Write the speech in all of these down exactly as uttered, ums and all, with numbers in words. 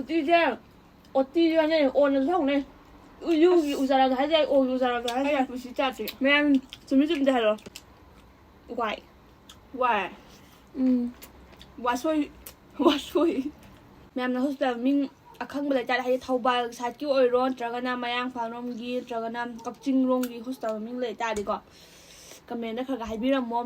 ꯁꯤꯁꯦ ꯑꯣꯇꯤꯁꯨ ꯍꯥꯏꯅꯩ, ꯑꯣꯅꯁꯨ ꯍꯧꯅꯩ꯫ ꯌꯨꯒꯤ ꯎꯖꯥꯂꯥꯗ ꯍꯥꯏꯁꯦ, ꯑꯣꯒꯤ ꯎꯖꯥꯂꯥꯗ ꯍꯥꯏꯁꯦ꯫ ꯑꯩ ꯄꯨꯟꯁꯤ ꯆꯥꯗ꯭ꯔꯤ꯫ ꯃꯌꯥꯝ ꯆꯨꯝꯃꯤ ꯆꯨꯝꯗꯦ ꯍꯥꯏꯔꯣ꯫ ꯋꯥꯏ꯫ ꯋꯥꯏ꯫ ꯎꯝ꯫ ꯋꯥꯁꯣꯏ꯫ ꯋꯥꯁꯣꯏ꯫ ꯃꯌꯥꯝꯅ ꯍꯣꯁꯄꯤꯇꯥꯜ ꯃꯤꯡ ꯑꯈꯪꯕ ꯂꯩꯇꯥꯔꯗꯤ, ꯍꯥꯏꯗꯤ ꯊꯧꯕꯥꯜ ꯁꯥꯏꯠꯀꯤ ꯑꯣꯏꯔꯣ, ꯅꯠꯇ꯭ꯔꯒꯅ ꯃꯌꯥꯡꯐꯥꯟꯔꯣꯝꯒꯤ, ꯅꯠꯇ꯭ꯔꯒꯅ ꯀꯛꯆꯤꯡꯔꯣꯝꯒꯤ ꯍꯣꯁꯄꯤꯇꯥꯜ ꯃꯃꯤꯡ ꯂꯩꯇꯥꯔꯗꯤꯀꯣ, ꯀꯃꯦꯟꯗ ꯈꯔ ꯈꯔ ꯍꯥꯏꯕꯤꯔꯝꯃꯣ꯫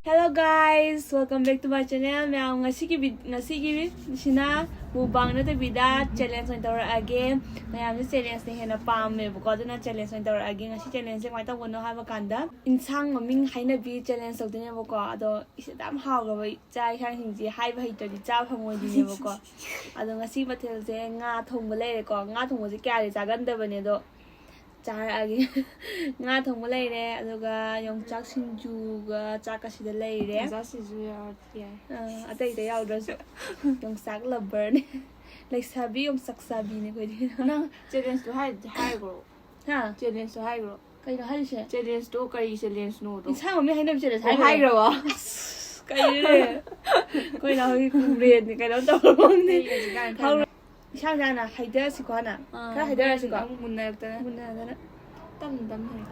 Hello guys, welcome back to my channel. ꯃꯌꯥꯝ, ꯉꯁꯤꯒꯤ vid- ꯉꯁꯤꯒꯤ ꯁꯤꯅ mukbang ꯅꯠꯇꯕꯤꯗ challenge ꯑꯣꯏꯅ ꯇꯧꯔꯛꯑꯒꯦ꯫ ꯃꯌꯥꯝꯁꯦ challengeꯅ ꯍꯦꯟꯅ ꯄꯥꯝꯃꯦꯕꯀꯣ, ꯑꯗꯨꯅ challenge ꯑꯣꯏꯅ ꯇꯧꯔꯛꯑꯒꯦ꯫ ꯉꯁꯤ challengeꯁꯦ ꯀꯃꯥꯏꯅ ꯇꯧꯕꯅꯣ ꯍꯥꯏꯕ ꯀꯥꯟꯗ, ꯏꯟꯁꯥꯡ ꯃꯃꯤꯡ ꯍꯥꯏꯅꯕꯤ challenge ꯇꯧꯗꯣꯏꯅꯦꯕꯀꯣ꯫ ꯑꯗꯣ ꯏꯁ, ꯌꯥꯝ ꯍꯥꯎꯈ꯭ꯔꯕ ꯆꯥꯛ ꯏꯟꯁꯥꯡꯁꯤꯡꯁꯦ ꯍꯥꯏꯕ ꯍꯩꯇ꯭ꯔꯗꯤ ꯆꯥꯕ ꯐꯪꯉꯣꯏꯗꯣꯏꯅꯦꯕꯀꯣ꯫ ꯑꯗꯣ ꯉꯁꯤ ꯃꯊꯦꯜꯁꯦ ꯉꯥ ꯊꯣꯡꯕ ꯂꯩꯔꯦꯀꯣ꯫ ꯉꯥ ꯊꯣꯡꯕꯁꯦ ꯀꯌꯥꯗꯤ ꯆꯥꯒꯟꯗꯕꯅꯦ, ꯑꯗꯣ ꯆꯥꯔꯛꯑꯒꯦ꯫ ꯉꯥ ꯊꯣꯡꯕ ꯂꯩꯔꯦ, ꯑꯗꯨꯒ ꯌꯣꯡꯆꯥꯛ ꯁꯤꯡꯖꯨꯒ ꯆꯥꯛꯀ ꯁꯤꯗ ꯂꯩꯔꯦ꯫ ꯌꯣꯡꯆꯥꯛ ꯁꯤꯡꯖꯨ ꯌꯥꯎꯔꯗꯤ ꯌꯥꯏ꯫ ꯑꯥ, ꯑꯇꯩ ꯑꯇꯩ ꯌꯥꯎꯗ꯭ꯔꯁꯨ꯫ ꯌꯣꯡꯆꯥꯛ loverꯅꯦ꯫ ꯂꯩꯁꯥꯕꯤ ꯌꯣꯡꯆꯥꯛ ꯆꯥꯕꯤꯅꯦ ꯑꯩꯈꯣꯏꯗꯤ꯫ ꯅꯪ challengeꯇꯣ ꯍꯥꯏ- ꯍꯥꯏꯈ꯭ꯔꯣ꯫ ꯍꯥ? Challengeꯇꯣ ꯍꯥꯏꯈ꯭ꯔꯣ꯫ ꯀꯩꯅꯣ ꯍꯥꯏꯔꯤꯁꯦ? Challengeꯇꯣ ꯀꯔꯤ challengeꯅꯣꯗꯣ꯫ ꯏꯟꯁꯥꯡ ꯃꯃꯤꯡ ꯍꯥꯏꯅꯕ challenge ꯑꯣ, ꯍꯥꯏꯈ꯭ꯔꯣ? ꯍꯥꯏꯈ꯭ꯔꯕꯣ? ꯑꯁ, ꯀꯩꯅꯣꯅꯦ? ꯑꯩꯈꯣꯏ ꯅꯍꯥꯟꯒꯤ ꯀꯨꯝꯔꯦꯟꯅꯤ ꯀꯩꯅꯣ ꯇꯧꯔꯕꯅꯦ꯫ ꯑꯩ ꯍꯧꯖꯤꯛꯀꯥꯟ ꯈꯔ ꯍꯧꯔ- ꯏꯁꯥ ꯏꯁꯥꯅ ꯍꯩꯊꯔꯁꯤꯀꯣ ꯍꯥꯟꯅ꯫ ꯑꯥ, ꯈꯔ ꯍꯩꯊꯔꯁꯤꯀꯣ꯫ ꯑꯃꯨꯛ ꯃꯨꯟꯅꯔꯛꯇꯅ꯫ ꯃꯨꯟꯅꯗꯅ꯫ ꯇꯞꯅ ꯇꯞꯅ ꯍꯩ꯫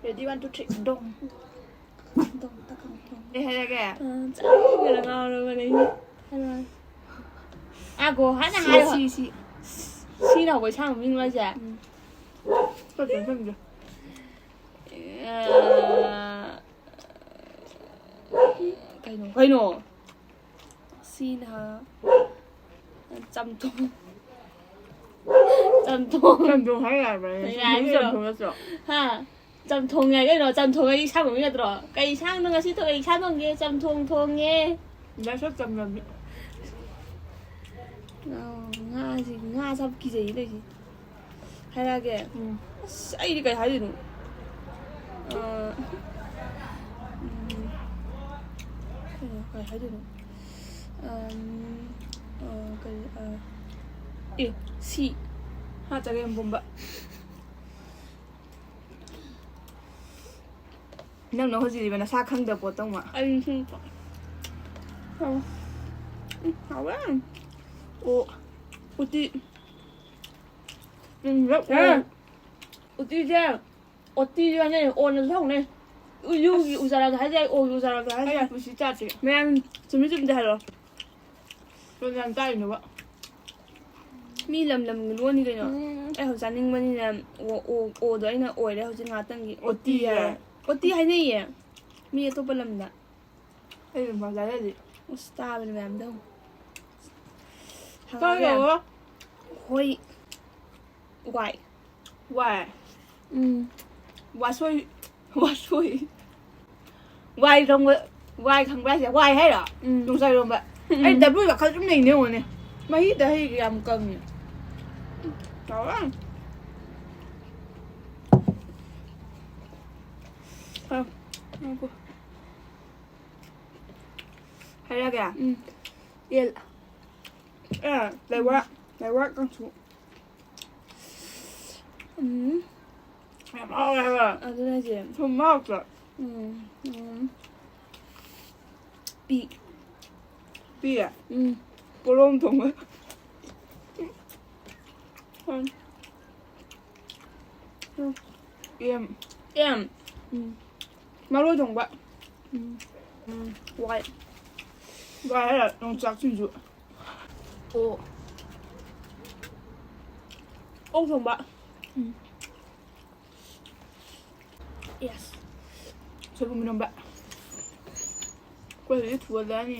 Ready, one, two, three, ꯗꯣꯡ꯫ ꯗꯣꯡ ꯇꯀꯪ ꯗꯣꯡ꯫ ꯑꯩ ꯍꯥꯏꯔꯒꯦ꯫ ꯑꯥ, ꯆꯥꯅꯤꯡꯕꯅ ꯉꯥꯎꯔꯕꯅꯦ꯫ ꯍꯥꯏꯔꯣ, ꯍꯥꯏꯔꯣ꯫ ꯑꯥꯒꯣ, ꯍꯥꯟꯅ ꯍꯥꯏꯌꯣ꯫ ꯁꯤ, ꯁꯤ꯫ ꯁꯤꯅ ꯍꯧꯕ ꯏꯟꯁꯥꯡ ꯃꯃꯤꯡ ꯂꯣꯏꯁꯦ꯫ ꯎꯝ꯫ ꯈꯪꯗꯦ, ꯈꯪꯗꯦ꯫ ꯑꯥ, ꯀꯩꯅꯣ, ꯀꯩꯅꯣ? ꯁꯤꯅ ꯆꯝꯊꯣꯡ꯫ ꯆꯝꯊꯣꯡ꯫ ꯆꯝꯊꯣꯡ ꯍꯥꯏ ꯌꯥꯕ꯭ꯔꯥ? ꯌꯥꯏ ꯀꯩꯅꯣ꯫ ꯆꯝꯊꯣꯡ ꯅꯠꯇ꯭ꯔꯣ? ꯍꯥ? ꯆꯝꯊꯣꯡ ꯌꯥꯏ ꯀꯩꯅꯣ? ꯆꯝꯊꯣꯡ ꯍꯥꯏꯗꯤ ꯏꯟꯁꯥꯡ ꯃꯃꯤꯡ ꯅꯠꯇ꯭ꯔꯣ? ꯀꯩ ꯏꯟꯁꯥꯡꯅꯣ ꯉꯁꯤ ꯊꯣꯡ-, ꯀꯩ ꯏꯟꯁꯥꯡ ꯊꯣꯡꯒꯦ? ꯆꯝꯊꯣꯡ ꯊꯣꯡꯉꯦ꯫ ꯂꯥꯏꯁꯛ ꯆꯝꯂꯝꯃꯤ꯫ ꯑꯧ, ꯉꯥꯁꯤ, ꯉꯥ ꯆꯥꯕ ꯀꯤꯖꯩꯌꯦ ꯇꯧꯔꯤꯁꯦ꯫ ꯍꯥꯏꯔꯛꯑꯒꯦ꯫ ꯎꯝ꯫ ꯑꯁ, ꯑꯩꯗꯤ ꯀꯩ ꯍꯥꯏꯗꯣꯏꯅꯣ? ꯑ, ꯎꯝ, ꯀꯩꯅꯣ, ꯀꯩ ꯍꯥꯏꯗꯣꯏꯅꯣ? ꯑꯝ, ꯑ, ꯀꯔꯤ, ꯑ, ꯑꯦ, ꯁꯤ꯫ ꯍꯥ, ꯆꯒꯦꯝ ꯄꯣꯝꯕ꯫ ꯅꯪꯅ ꯍꯧꯖꯤꯛ ꯏꯕ ꯅꯁꯥ ꯈꯪꯗꯕ ꯄꯣꯠꯇꯧꯅ꯫ ꯑꯩ ꯁꯨꯝ ꯍꯥꯎ-, ꯎꯝ, ꯍꯥꯎꯋꯦ꯫ ꯑꯣ, ꯎꯇꯤ꯫ ꯎꯝ, ꯂꯧ-, ꯑꯦ꯫ ꯎꯇꯤꯁꯦ ꯑꯣꯇꯤꯁꯨ ꯍꯥꯏꯅꯩ, ꯑꯣꯅꯁꯨ ꯍꯧꯅꯩ꯫ ꯌꯨꯒꯤ ꯑꯁ꯫ ꯎꯖꯥꯂꯥꯁꯨ ꯍꯥꯏꯅꯩ, ꯑꯣꯒꯤ ꯎꯖꯥꯂꯥꯁꯨ ꯍꯥꯏꯅꯩ꯫ ꯑꯩ ꯄꯨꯟꯁꯤ ꯆꯥꯗ꯭ꯔꯤ꯫ ꯃꯌꯥꯝ ꯆꯨꯝꯃꯤ ꯆꯨꯝꯗꯦ ꯍꯥꯏꯔꯣ꯫ ꯀꯩ ꯌꯥꯝ ꯆꯥꯔꯤꯅꯣꯕ? ꯃꯤ ꯂꯝ ꯂꯝꯒꯤ ꯂꯣꯟꯅꯤ ꯀꯩꯅꯣ꯫ ꯎꯝ꯫ ꯑꯩ ꯍꯧꯖꯤꯛ ꯆꯥꯅꯤꯡꯕꯅꯤꯅ ꯑꯣ, ꯑꯣ, ꯑꯣꯗꯣ ꯑꯩꯅ ꯑꯣꯏꯔꯦ ꯍꯧꯖꯤꯛ ꯉꯥꯛꯇꯪꯒꯤ꯫ ꯑꯣꯇꯤ ꯑꯣꯇꯤ ꯍꯥꯏꯔꯦ꯫ ꯍꯥꯏ-, ꯑꯣꯇꯤ ꯍꯥꯏꯅꯩꯌꯦ ꯃꯤ ꯑꯇꯣꯞꯄ ꯂꯝꯗ꯫ ꯑꯩ ꯑꯗꯨꯝ ꯄꯥꯝꯖꯔꯗꯤ꯫ ꯑꯁ, ꯇꯥꯕꯅꯦ ꯃꯌꯥꯝꯗꯣ꯫ ꯀꯥꯏꯗꯅꯣ? ꯍꯣꯏ꯫ ꯋꯥꯏ꯫ ꯋꯥꯏ꯫ ꯎꯝ꯫ ꯋꯥꯁꯣꯏ꯫ ꯋꯥꯁꯣꯏ꯫ ꯋꯥꯏ ꯈꯪꯕ-, ꯋꯥꯏ ꯈꯪꯕ꯭ꯔꯥ ꯍꯥꯏꯁꯦ? ꯋꯥꯏ ꯍꯥꯏꯔꯣ? ꯎꯝ꯫ ꯌꯣꯡꯆꯥꯛ ꯏꯔꯣꯝꯕ꯫ ꯎꯝ꯫ ꯑꯩ ꯗꯕ꯭ꯂꯨ ꯋꯥꯈꯜ ꯑꯗꯨꯝ ꯂꯩꯅꯦ ꯌꯦꯡꯉꯣꯅꯦ꯫ ꯃꯍꯤꯗ ꯍꯩꯒ ꯌꯥꯝ ꯀꯪꯉꯦ꯫ ꯍꯥꯎꯋꯦ꯫ ꯑ, ꯉꯥꯏꯈꯣ꯫ ꯍꯥꯏꯔꯛꯑꯒꯦ? ꯎꯝ꯫ ꯑꯦ, ꯂꯩꯋꯥ-, ꯂꯩꯋꯥ ꯀꯥꯡꯁꯨ꯫ ꯎꯝ꯫ ꯌꯥꯝ ꯍꯥꯎꯋꯦ ꯍꯥꯏꯕ꯫ ꯑꯗꯨꯅ ꯍꯥꯏꯁꯦ꯫ ꯊꯨꯝ ꯍꯥꯎꯇ꯭ꯔꯣ? ꯎꯝ, ꯎꯝ꯫ ꯄꯤ꯫ ꯄꯤ? ꯎꯝ꯫ ꯄꯣꯔꯣꯝ ꯊꯣꯡꯕ꯫ ꯎꯝ꯫ ꯎꯝ꯫ ꯑꯦꯝ꯫ ꯑꯦꯝ꯫ ꯎꯝ꯫ ꯃꯔꯣꯏ ꯊꯣꯡꯕ꯫ ꯎꯝ꯫ ꯎꯝ꯫ ꯋꯥꯏ꯫ ꯋꯥꯏ ꯍꯥꯏꯔ ꯌꯣꯡꯆꯥꯛ ꯁꯤꯡꯖꯨ꯫ ꯑꯣ꯫ ꯑꯣꯛ ꯊꯣꯡꯕ꯫ ꯎꯝ꯫ ꯌꯦꯁ꯫ ꯁꯣꯏꯕꯨꯝ ꯏꯔꯣꯝꯕ꯫ ꯑꯩꯈꯣꯏ ꯍꯧꯖꯤꯛ ꯊꯨꯒꯠꯂꯛꯑꯅꯤ꯫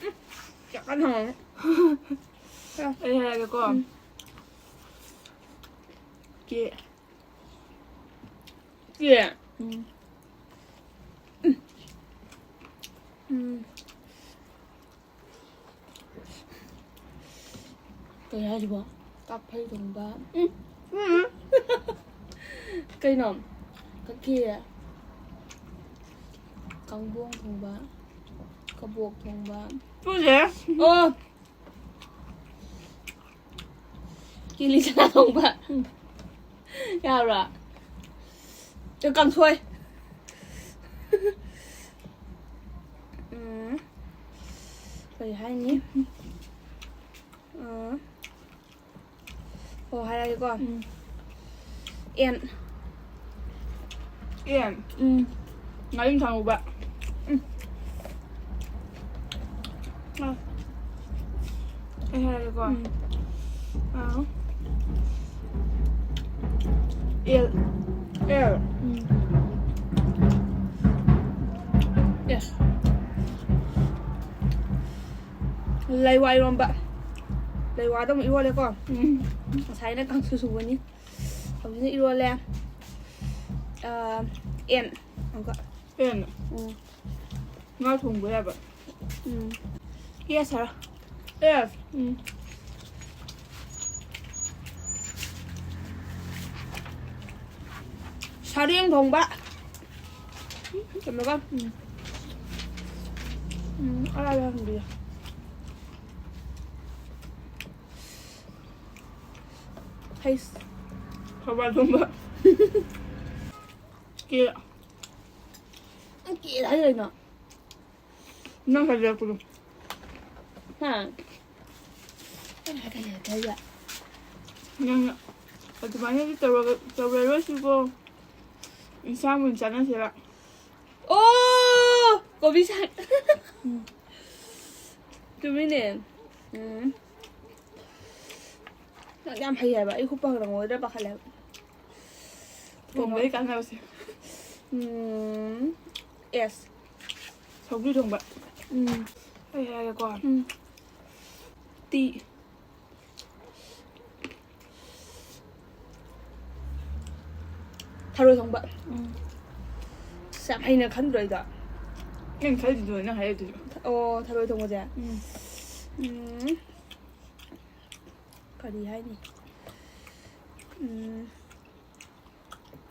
ꯎꯝ, ꯌꯥꯝ ꯀꯟꯅ ꯍꯥꯎꯋꯦ꯫ ꯑꯩ ꯍꯥꯏꯔꯒꯦꯀꯣ꯫ ꯎꯝ꯫ ꯀꯦ꯫ ꯀꯦ꯫ ꯎꯝ꯫ ꯎꯝ꯫ ꯀꯩ ꯍꯥꯏꯁꯤꯕꯣ? ꯀꯥꯛꯐꯩ ꯊꯣꯡꯕ꯫ ꯎꯝ꯫ ꯎꯝ꯫ ꯀꯩꯅꯣ? ꯀꯛꯈꯤ꯫ ꯀꯥꯡꯕꯣꯡ ꯊꯣꯡꯕ꯫ ꯀꯕꯣꯛ ꯊꯣꯡꯕ꯫ ꯄꯨꯁꯦ꯫ ꯑꯣ꯫ ꯀꯤꯂꯤ ꯆꯅꯥ ꯊꯣꯡꯕ꯫ ꯌꯥꯕ꯭ꯔꯥ? ꯑ, ꯀꯥꯡꯁꯣꯏ꯫ ꯎꯝ꯫ ꯀꯔꯤ ꯍꯥꯏꯅꯤ? ꯎꯝ꯫ ꯑꯣ, ꯍꯥꯏꯔꯒꯦꯀꯣ꯫ ꯎꯝ꯫ ꯑꯦꯟ꯫ ꯑꯦꯟ꯫ ꯎꯝ꯫ ꯉꯥꯔꯤꯡꯈꯥ ꯉꯧꯕ꯫ ꯎꯝ꯫ ꯑꯩ ꯍꯥꯏꯔꯒꯦꯀꯣ꯫ ꯎꯝ꯫ ꯑꯥ꯫ ꯑꯦꯜ꯫ ꯑꯦꯜ꯫ ꯎꯝ꯫ ꯑꯦ꯫ ꯂꯩꯋꯥ ꯏꯔꯣꯝꯕ꯫ ꯂꯩꯋꯥꯗꯣ ꯑꯃꯨꯛ ꯏꯔꯣꯜꯂꯦꯀꯣ꯫ ꯎꯝ꯫ ꯉꯁꯥꯏꯅ ꯀꯥꯡꯁꯨ ꯁꯨꯕꯅꯤ꯫ ꯍꯧꯖꯤꯛꯅ ꯏꯔꯣꯜꯂꯦ꯫ ꯑꯥ, ꯑꯦꯟ꯫ ꯑꯃꯨꯛꯀ꯫ ꯑꯦꯟ꯫ ꯎꯝ꯫ ꯉꯥ ꯊꯣꯡꯕ ꯌꯥꯕ꯫ ꯎꯝ꯫ ꯑꯦꯁ ꯍꯥꯏꯔꯣ꯫ ꯑꯦꯁ꯫ ꯎꯝ꯫ ꯁꯔꯦꯡ ꯊꯣꯡꯕ꯫ ꯆꯨꯝꯃꯦꯀꯣ? ꯎꯝ꯫ ꯎꯝ, ꯑꯔꯥꯏꯕ ꯍꯪꯕꯤꯌꯨ꯫ ꯍꯩꯁ꯫ ꯊꯧꯕꯥꯜ ꯊꯣꯡꯕ꯫ ꯀꯦ꯫ ꯅꯪ ꯀꯦ ꯍꯥꯏꯗꯣꯏꯅꯣ? ꯅꯪ ꯍꯥꯏꯖꯔꯛꯄꯗꯣ꯫ ꯍꯥ? ꯑꯩꯅ ꯍꯥꯏꯔꯛꯀꯅꯤ ꯍꯥꯏꯔꯛꯀꯦ ꯍꯥꯏꯁꯦ꯫ ꯅꯪꯅ ꯑꯗꯨꯃꯥꯏꯅꯗꯤ ꯇꯧꯔꯒ, ꯇꯧꯔꯔꯣꯏꯁꯤꯀꯣ꯫ ꯏꯟꯁꯥꯡ ꯑꯣꯏꯅ ꯆꯥꯅꯁꯦꯕ꯫ ꯑꯣ! ꯀꯣꯕꯤ ꯁꯥꯛ꯫ ꯆꯨꯝꯃꯤꯅꯦ꯫ ꯎꯝ꯫ ꯅꯪ ꯌꯥꯝ ꯍꯩ ꯍꯥꯏꯕ꯫ ꯑꯩ ꯈꯨꯠꯄꯥꯛ ꯂꯪꯉꯣꯏꯗ꯭ꯔꯥ ꯄꯥꯈꯠꯂꯦ ꯍꯥꯏꯕ꯫ ꯊꯣꯡꯕꯒꯤ ꯀꯥꯟꯅꯕꯁꯦ꯫ ꯎꯝ꯫ ꯑꯦꯁ꯫ ꯁꯧꯒ꯭ꯔꯤ ꯊꯣꯡꯕ꯫ ꯎꯝ꯫ ꯑꯩ ꯍꯥꯏꯔꯒꯦꯀꯣ꯫ ꯎꯝ꯫ ꯇꯤ꯫ ꯊꯔꯣꯏ ꯊꯣꯡꯕ꯫ ꯎꯝ꯫ ꯑꯁ, ꯌꯥꯝ ꯍꯩꯅ ꯈꯟꯗ꯭ꯔꯣ ꯑꯩꯗꯣ? ꯅꯪ ꯈꯜꯂꯤꯗꯣ ꯅꯪ ꯍꯥꯏꯔꯛꯇꯣꯏꯁꯨ꯫ ꯑꯣ, ꯊꯔꯣꯏ ꯊꯣꯡꯕꯁꯦ꯫ ꯎꯝ꯫ ꯎꯝ꯫ ꯀꯔꯤ ꯍꯥꯏꯅꯤ? ꯎꯝ꯫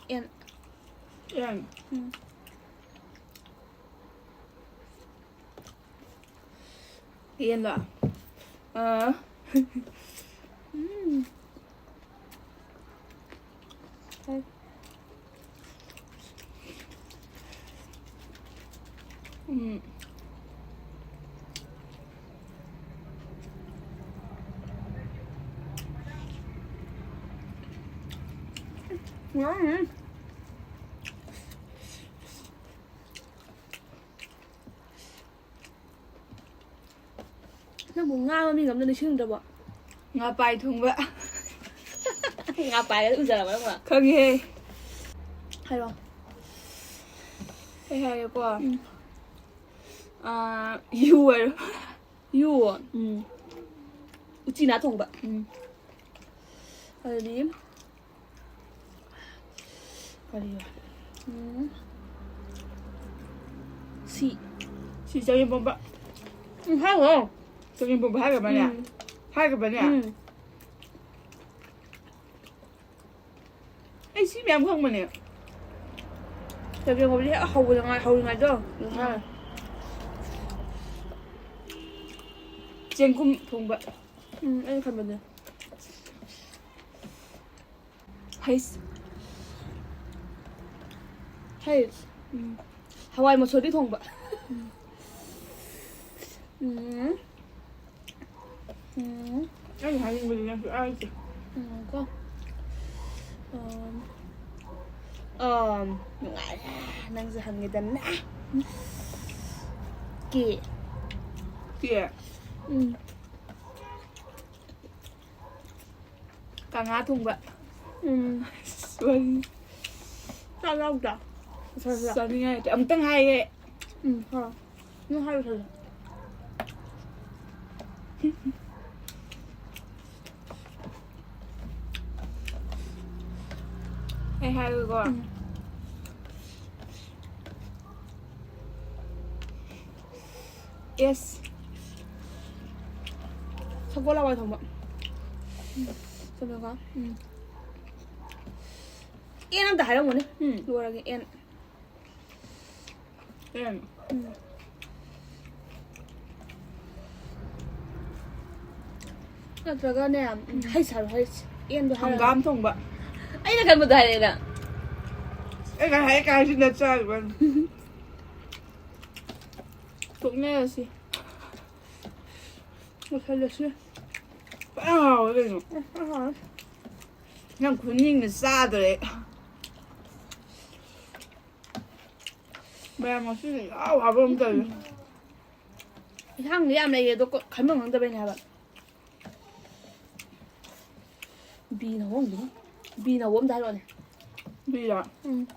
ꯑꯦꯟ꯫ ꯑꯦꯟ꯫ ꯎꯝ꯫ ꯌꯦꯟꯂꯣ? ꯑꯥ꯫ ꯎꯝ꯫ ꯍꯣꯏ꯫ ꯎꯝ꯫ ꯎꯝ꯫ ꯅꯪꯕꯨ ꯉꯥ ꯃꯃꯤꯡ ꯑꯝꯇ ꯅꯤꯡꯁꯤꯡꯗ꯭ꯔꯕꯣ? ꯉꯥꯄꯥꯏ ꯊꯣꯡꯕ꯫ ꯉꯥꯄꯥꯏꯒ ꯎꯖꯔꯕ ꯅꯪꯕꯣ? ꯈꯪꯉꯦꯍꯦ꯫ ꯍꯥꯏꯔꯣ꯫ ꯑꯩ ꯍꯥꯏꯔꯒꯦꯀꯣ꯫ ꯎꯝ꯫ ꯑꯥ, ꯌꯨ ꯍꯥꯏꯔꯣ꯫ ꯌꯨ꯫ ꯎꯝ꯫ ꯎꯆꯤꯅꯥ ꯊꯣꯡꯕ꯫ ꯎꯝ꯫ ꯑꯗꯨꯗꯤ ꯀꯔꯤ? ꯎꯝ꯫ ꯁꯤ꯫ ꯁꯤ ꯆꯒꯦꯝ ꯄꯣꯝꯕ꯫ ꯎꯝ, ꯍꯥꯏꯈꯣ꯫ ꯆꯒꯦꯝ ꯄꯣꯝꯕ ꯍꯥꯏꯈ꯭ꯔꯕꯅꯦ? ꯎꯝ꯫ ꯍꯥꯏꯈ꯭ꯔꯕꯅꯦ? ꯎꯝ꯫ ꯑꯩ ꯁꯤ ꯃꯌꯥꯝ ꯈꯪꯕꯅꯦ꯫ ꯆꯒꯦꯝ ꯄꯣꯝꯕꯗꯤ ꯍꯦꯛ ꯍꯧꯕꯗ ꯉꯥꯏ-, ꯍꯧꯔꯤꯉꯩꯗꯣ꯫ ꯎꯝ꯫ ꯆꯦꯡꯒꯨꯝ ꯊꯣꯡꯕ꯫ ꯎꯝ, ꯑꯩꯅ ꯈꯟꯕꯅꯦ꯫ ꯍꯩꯁ꯫ ꯍꯩꯁ꯫ ꯎꯝ꯫ ꯍꯋꯥꯏ ꯃꯁꯣꯔꯤ ꯊꯣꯡꯕ꯫ ꯎꯝ꯫ ꯎꯝ꯫ ꯎꯝ꯫ ꯑꯩꯅ ꯍꯥꯏꯅꯤꯡꯕꯗꯤ ꯅꯪꯁꯨ ꯍꯥꯏꯁꯦ꯫ ꯎꯝ, ꯀꯣ꯫ ꯎꯝ꯫ ꯎꯝ꯫ ꯅꯨꯡꯉꯥꯏꯔꯦ꯫ ꯅꯪꯁꯨ ꯍꯪꯉꯦꯗꯅ꯫ ꯀꯦ꯫ ꯀꯦ꯫ ꯎꯝ꯫ ꯀꯪꯉꯥ ꯊꯣꯡꯕ꯫ ꯎꯝ꯫ ꯁꯣꯔꯤ꯫ ꯆꯥꯛ ꯌꯥꯎꯗ꯭ꯔꯥ? ꯁꯣꯔꯤ, ꯁꯣꯔꯤ꯫ ꯆꯥꯅꯤꯡꯉꯥꯏ ꯂꯩꯇꯦ꯫ ꯑꯃꯨꯛꯇꯪ ꯍꯥꯏꯒꯦ꯫ ꯎꯝ, ꯍꯣꯏ꯫ ꯅꯪ ꯍꯥꯏꯔꯣ, ꯁꯣꯔꯤ꯫ ꯑꯩ ꯍꯥꯏꯔꯒꯦꯀꯣ꯫ ꯎꯝ꯫ ꯑꯦꯁ꯫ ꯁꯒꯣꯜ ꯍꯋꯥꯏ ꯊꯣꯡꯕ꯫ ꯎꯝ꯫ ꯆꯨꯝꯃꯦꯀꯣ? ꯎꯝ꯫ ꯑꯦꯟ ꯑꯝꯇ ꯍꯥꯏꯔꯝꯃꯨꯅꯦ꯫ ꯎꯝ꯫ ꯂꯣꯏꯔꯒꯦ, ꯑꯦꯟ꯫ ꯑꯦꯟ꯫ ꯎꯝ꯫ ꯅꯠꯇ꯭ꯔꯒꯅꯦ, ꯎꯝ, ꯍꯩ ꯁꯥꯔꯣ, ꯍꯩ꯫ ꯑꯦꯟꯗꯣ ꯍꯥꯏꯔꯒ꯫ ꯍꯪꯒꯥꯝ ꯊꯣꯡꯕ꯫ ꯑꯩꯅ ꯈꯟꯕꯗꯣ ꯍꯥꯏꯔꯛꯑꯦꯅ꯫ ꯑꯩꯅ ꯍꯥꯏ ꯀꯥꯏꯁꯤꯅ ꯆꯥꯔꯤꯕ꯫ ꯇꯣꯛꯅꯔꯁꯤ꯫ ꯂꯣꯏꯁꯜꯂꯁꯤ꯫ ꯐꯖꯅ ꯍꯥꯎꯋꯦ ꯀꯩꯅꯣ꯫ ꯎꯝ, ꯐꯖꯅ ꯍꯥꯎꯋꯦ꯫ ꯅꯪ ꯈꯨꯅꯤꯡꯅ ꯆꯥꯗꯣꯔꯦ꯫ ꯃꯌꯥꯝ ꯉꯁꯤꯗꯤ ꯏꯍꯥꯎ ꯍꯥꯎꯕ ꯑꯃ ꯇꯧꯔꯤ꯫ ꯏꯟꯁꯥꯡꯗꯤ ꯌꯥꯝ ꯂꯩꯌꯦ, ꯑꯗꯣ ꯀꯣ-, ꯈꯟꯐꯝ ꯈꯪꯗꯕꯩꯅꯦ ꯍꯥꯏꯕ꯫ ꯕꯤꯅ ꯍꯣꯡꯗꯣꯏꯅꯤ꯫ ꯕꯤꯅ ꯍꯣꯡꯗ ꯍꯥꯏꯔꯛꯑꯣꯅꯦ꯫ ꯕꯤꯔꯣ? ꯎꯝ꯫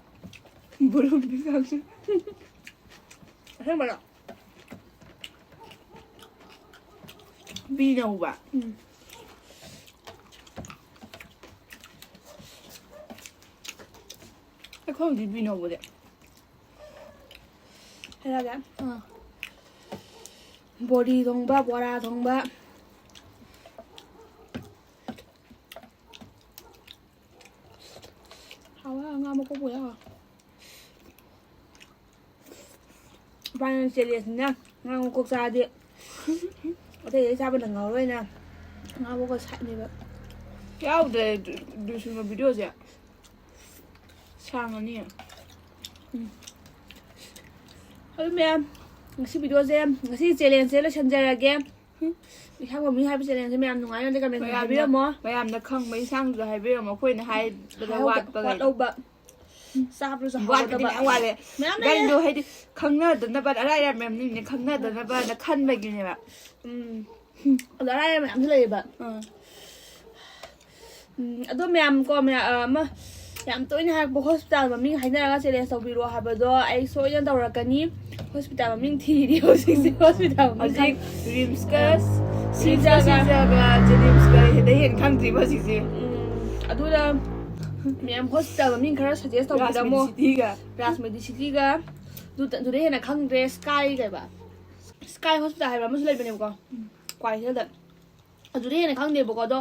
ꯕꯨꯔꯨꯝꯕꯤ ꯁꯥꯛꯁꯤ꯫ ꯑꯁꯦꯡꯕꯔꯣ? ꯕꯤꯅ ꯍꯧꯕ? ꯎꯝ꯫ ꯑꯩꯈꯣꯏ ꯍꯧꯖꯤꯛ ꯕꯤꯅ ꯍꯧꯕꯗꯤ꯫ ꯍꯥꯏꯔꯛꯑꯒꯦ꯫ ꯑꯥ꯫ ꯕꯣꯔꯤ ꯊꯣꯡꯕ, ꯕꯣꯔꯥ ꯊꯣꯡꯕ꯫ ꯍꯥꯎꯋꯦ, ꯉꯥ ꯃꯀꯣꯛ ꯄꯨꯔꯦ, ꯍꯥꯎꯋꯦ꯫ ꯏꯕꯥꯅꯤ ꯆꯦꯂꯦꯟꯖꯅꯤꯅ ꯉꯥ ꯃꯀꯣꯛ ꯆꯥꯔꯗꯤ ꯑꯇꯩ ꯑꯇꯩ ꯆꯥꯕ ꯅꯪꯍꯧꯔꯣꯏꯅ ꯉꯥ ꯃꯀꯣꯛ ꯁꯥꯏꯠꯅꯦꯕ꯫ ꯌꯥꯎꯗ꯭ꯔꯦ ꯗꯨ-, ꯗꯨꯁꯨꯃ ꯚꯤꯗꯤꯑꯣꯁꯦ꯫ ꯁꯥꯡꯉꯅꯤ꯫ ꯎꯝ꯫ ꯑꯗꯨ ꯃꯌꯥꯝ, ꯉꯁꯤ ꯚꯤꯗꯤꯑꯣꯁꯦ, ꯉꯁꯤ ꯆꯦꯂꯦꯟꯖꯁꯦ ꯂꯣꯏꯁꯤꯟꯖꯔꯒꯦ꯫ ꯎꯝ꯫ ꯏꯁꯥꯡ ꯃꯃꯤꯡ ꯍꯥꯏꯕ ꯆꯦꯂꯦꯟꯖꯁꯦ ꯃꯌꯥꯝ ꯅꯨꯡꯉꯥꯏꯅ ꯀꯃꯦꯟ ꯃꯌꯥꯝꯅ, ꯍꯥꯏꯕꯤꯔꯝꯃꯣ꯫ ꯃꯌꯥꯝꯅ ꯈꯪꯕ ꯏꯟꯁꯥꯡꯁꯨ ꯍꯥꯏꯕꯤꯔꯝꯃꯣ꯫ ꯑꯩꯈꯣꯏꯅ ꯍꯥꯏꯕꯗ ꯍꯥꯏꯍꯧꯗ-, ꯋꯥꯠꯄꯈꯩꯗꯣ꯫ ꯋꯥꯠꯍꯧꯕ꯫ ꯆꯥꯕꯗꯁꯨ ꯋꯥꯠꯄꯗꯤ ꯍꯥꯎꯒꯗꯕ꯫ ꯃꯌꯥꯝ ꯋꯥꯠꯂꯦ꯫ ꯃꯌꯥꯝ ꯂꯩꯔꯦ꯫ ꯒꯥꯔꯤꯗꯣ ꯍꯥꯏꯗꯤ ꯈꯪꯅꯗꯅꯕ, ꯑꯔꯥꯏ ꯑꯔꯥꯏ ꯃꯌꯥꯝ ꯂꯩꯕꯅꯤ, ꯈꯪꯅꯗꯅꯕꯅ ꯈꯟꯕꯒꯤꯅꯦꯕ꯫ ꯎꯝ꯫ ꯑꯗꯣ ꯑꯔꯥꯏ ꯑꯔꯥꯏ ꯃꯌꯥꯝꯁꯨ ꯂꯩꯌꯦꯕ꯫ ꯑꯥ꯫ ꯎꯝ, ꯑꯗꯣ ꯃꯌꯥꯝ ꯀꯣ, ꯃꯌꯥꯝ, ꯑ, ꯑꯃ, ꯌꯥꯝ ꯇꯣꯏꯅ ꯍꯥꯏꯔꯛꯄ ꯍꯣꯁꯄꯤꯇꯥꯜ ꯃꯃꯤꯡ ꯍꯥꯏꯅꯔꯒ ꯆꯦꯂꯦꯟꯖ ꯇꯧꯕꯤꯔꯣ ꯍꯥꯏꯕꯗꯣ ꯑꯩ ꯁꯣꯏꯗꯅ ꯇꯧꯔꯛꯀꯅꯤ꯫ ꯍꯣꯁꯄꯤꯇꯥꯜ ꯃꯃꯤꯡ ꯊꯤꯔꯤ ꯍꯧꯖꯤꯛꯁꯦ, ꯍꯣꯁꯄꯤꯇꯥꯜ ꯃꯃꯤꯡ ꯍꯧꯖꯤꯛ ꯈꯪ-, ꯔꯤꯝꯁꯀ ꯑ, ꯁꯤꯖꯒ, ꯁꯤꯖꯒ ꯖꯦꯅꯤꯝꯁꯀ ꯍꯦꯟꯅ ꯍꯦꯟꯅ ꯈꯪꯗ꯭ꯔꯤꯕ ꯍꯧꯖꯤꯛꯁꯦ꯫ ꯎꯝ, ꯑꯗꯨꯅ ꯃꯌꯥꯝ ꯍꯣꯁꯄꯤꯇꯥꯜ ꯃꯃꯤꯡ ꯈꯔ ꯁꯖꯦꯁ ꯇꯧꯕꯤꯔꯝꯃꯣ꯫ ꯔꯥꯖꯃꯦꯗꯤꯁꯤꯇꯤꯒ꯫ ꯔꯥꯖꯃꯦꯗꯤꯁꯤꯇꯤꯒ꯫ ꯑꯗꯨ, ꯑꯗꯨꯗꯩ ꯍꯦꯟꯅ ꯈꯪꯗ꯭ꯔꯦ, ꯁ꯭ꯀꯥꯏ ꯀꯩꯕ? ꯁ꯭ꯀꯥꯏ ꯍꯣꯁꯄꯤꯇꯥꯜ ꯍꯥꯏꯕ ꯑꯃꯁꯨ ꯂꯩꯕꯅꯦꯕꯀꯣ꯫ ꯎꯝ꯫ ꯀ꯭ꯋꯥꯀꯩꯊꯦꯜꯗ꯫ ꯑꯗꯨꯗꯩ ꯍꯦꯟꯅ ꯈꯪꯗꯦꯕꯀꯣ, ꯑꯗꯣ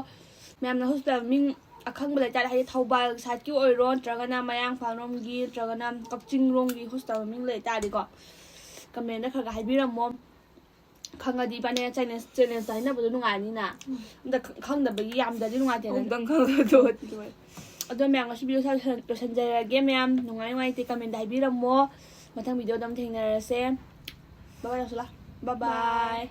ꯃꯌꯥꯝꯅ ꯍꯣꯁꯄꯤꯇꯥꯜ ꯃꯃꯤꯡ ꯑꯈꯪꯕ ꯂꯩꯇꯥꯔꯗꯤ, ꯍꯥꯏꯗꯤ ꯊꯧꯕꯥꯜ ꯁꯥꯏꯠꯀꯤ ꯑꯣꯏꯔꯣ, ꯅꯠꯇ꯭ꯔꯒꯅ ꯃꯌꯥꯡꯐꯥꯟꯔꯣꯝꯒꯤ, ꯅꯠꯇ꯭ꯔꯒꯅ ꯀꯛꯆꯤꯡꯔꯣꯝꯒꯤ ꯍꯣꯁꯄꯤꯇꯥꯜ ꯃꯃꯤꯡ ꯂꯩꯇꯥꯔꯗꯤꯀꯣ, ꯀꯃꯦꯟꯗ ꯈꯔ ꯈꯔ ꯍꯥꯏꯕꯤꯔꯝꯃꯣ꯫ ꯈꯪꯉꯗꯤ ꯏꯕꯥꯅꯤꯅ ꯆꯦꯂꯦꯟꯖ ꯆꯦꯂꯦꯟꯖꯇ ꯍꯥꯏꯅꯕꯗꯣ ꯅꯨꯡꯉꯥꯏꯅꯤꯅ꯫ ꯑꯝꯇ ꯈꯪꯗꯕꯒꯤ ꯌꯥꯝꯗ꯭ꯔꯗꯤ ꯅꯨꯡꯉꯥꯏꯇꯦꯅ꯫ ꯑꯃꯨꯛꯇꯪ ꯈꯪꯉꯒ ꯇꯣꯛꯑꯗꯤ ꯅꯨꯡꯉꯥꯏ꯫ ꯑꯗꯣ ꯃꯌꯥꯝ, ꯉꯁꯤ ꯚꯤꯗꯤꯑꯣ ꯂꯣꯏꯁꯤꯟꯖꯔꯒꯦ ꯃꯌꯥꯝ꯫ ꯅꯨꯡꯉꯥꯏ ꯅꯨꯡꯉꯥꯏꯇꯦ ꯀꯃꯦꯟꯗ ꯍꯥꯏꯕꯤꯔꯝꯃꯣ꯫ ꯃꯊꯪ ꯚꯤꯗꯤꯑꯣꯗ ꯑꯃꯨꯛ ꯊꯦꯡꯅꯔꯁꯦ꯫ ꯕꯥꯏ ꯕꯥꯏ ꯇꯧꯁꯤꯜꯂꯣ꯫ ꯕꯥꯏ ꯕꯥꯏ꯫